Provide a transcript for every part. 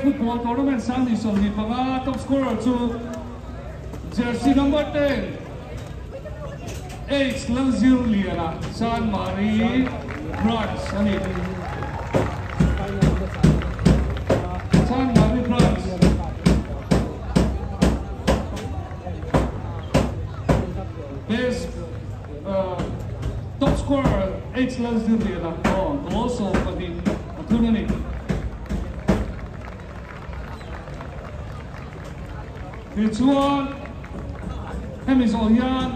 Football Tournament 2025 top scorer chu jersey number 10 H Lalzirliana Chanmari Branch a ni. Chanmari Branch. Best top scorer H Lalzirliana aw goal 12 a thun a ni. Tichuan hemi zawh hian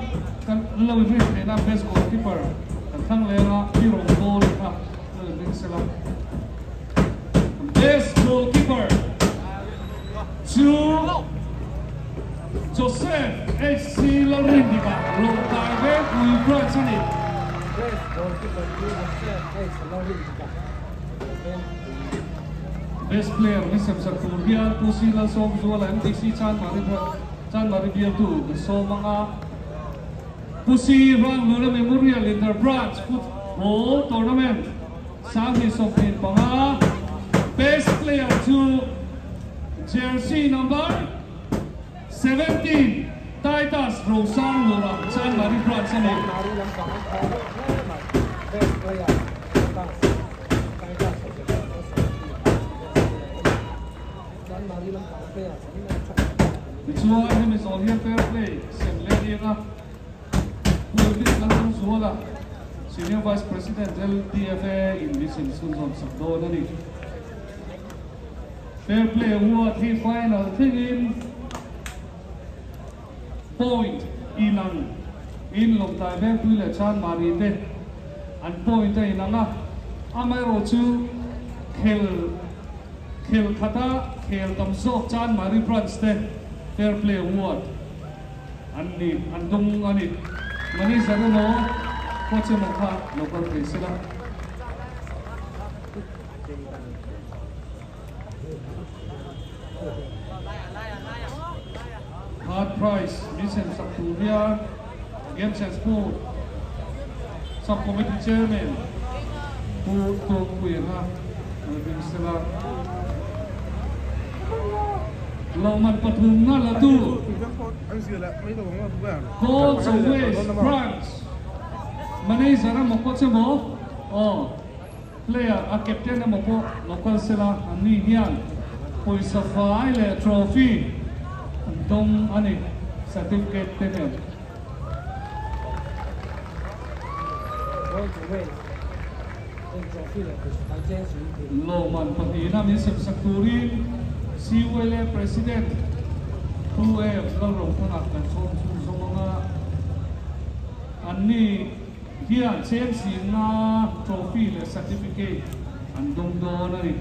kan lo inrin theihna best goalkeeper kan thlang leng a, mi rawn goal kha lo inring sela. Best goalkeeper chu Joseph HC Lalrindika Lawngtlai Vengpui Branch a ni. Best goalkeeper chu Joseph H Lalrindika Lawngtlai Vengpui. Best player min sem sak tur hian Pu Si Lalsawmzuala MTC Chanmari Chanmari bialtu kan sawm ang a. Pu Si Rangluna Memorial Inter Branch Football Tournament 2025 Best Player chu Jersey Number 17 Titus Rosanglura Chanmari Branch a ni. Chanmari lampang an thaw deuh hle mai. Best Player Titus Titus Rosanglura Best Player a ni. Chanmari lampang players an en tha khawp mai. Tichuan hemi zawh hian fair play sem leh aniang a. Pu Elvis Lalsawmzuala, Senior Vice President LDFA in min sem chhunzawm sak dawn a ni. Fair play award hi final thlengin point inang in Lawngtlai Vengpui leh Chanmari te an point a inang a, amaherawhchu khel khel khata khel tam zawk Chanmari branch te fair play award An ni, an dawng a ni. Manager emaw coach emaw kha lo kal thei se la. Third prize min sem sak tur hian Games and Sport Sub Committee Chairman Pu Tawkpuia kha lo ding se la. Lawmman pathumna la tu Goals Away Branch Manager emaw coach emaw aw player a captain emaw pawh lo kal se la an ni hian pawisa fai leh trophy an dawng a ni certificate te nen. Lawman pahnihna min semsak turin CULA President Pu F. Lalrothanga kan sawm chhung zawng ang a, anni hian chengsinna trophy leh certificate an dawng dawn a ni.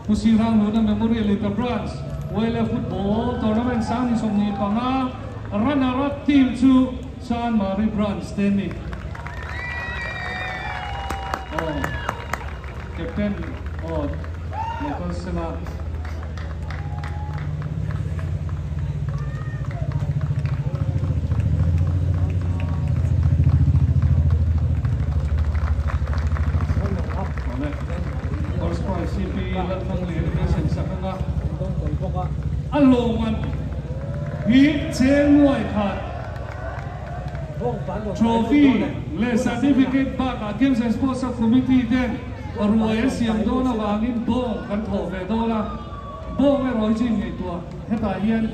Pu Sirhangluna Memorial Inter Branch ULA Football Tournament 2025 runner-up team chu Chanmari Branch te ni. Aw Captain aw local sela. First prize CP Lalthlanglian in a sem sak anga a lawmman hi cheng nuai khat Trophy leh Certificate bakah Games and Sports Sub-Committee ten ruai an siam dawn avangin bawng kan thawh ve dawn a, bawng erawh hi chu inngaihtuah hetah hian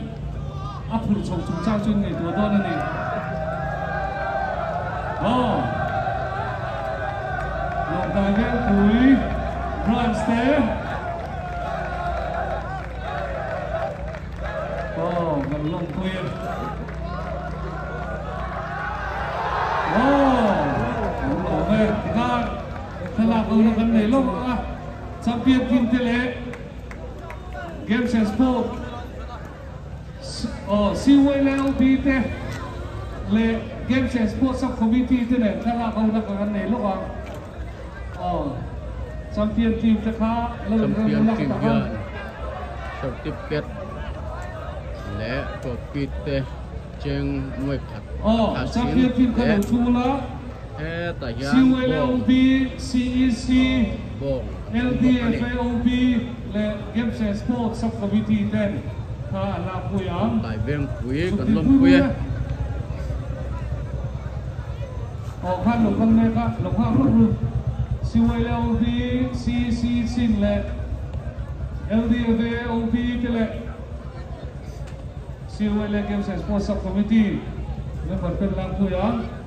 a phurh chho chungchang chu inngaihtuah dawn a ni. Aw Lawngtlai Vengpui Branch te Aw kan lawmpui e. Aw kan lawm e. Tikhan thlalak ho na kan nei lawk ang a, champion team te leh Games and Sport aw CYLB te leh Games and Sports Sub Committee te nen thlalak ho na kan nei lawk ang. Aw champion team te kha lo in rem Champion lak team tak a. hian certificate leh trophy te cheng nuai khat Aw a sin champion team kha lo leh thu la hetah hian bawng CYLOB, CEC, bawng an awm bawk a ni. LDFAOB. leh Games and Sports Sub Committee ten hna an lakpui ang. Tlai vengpui Zuk kan dinpui lawmpui e. ru e. Aw khan lo kal mek a, lo nghak rawk ru. CYLD, CC chin leh LDFA, OB te leh CYLA Games and Sports Sub Committee member ten lakpui ang.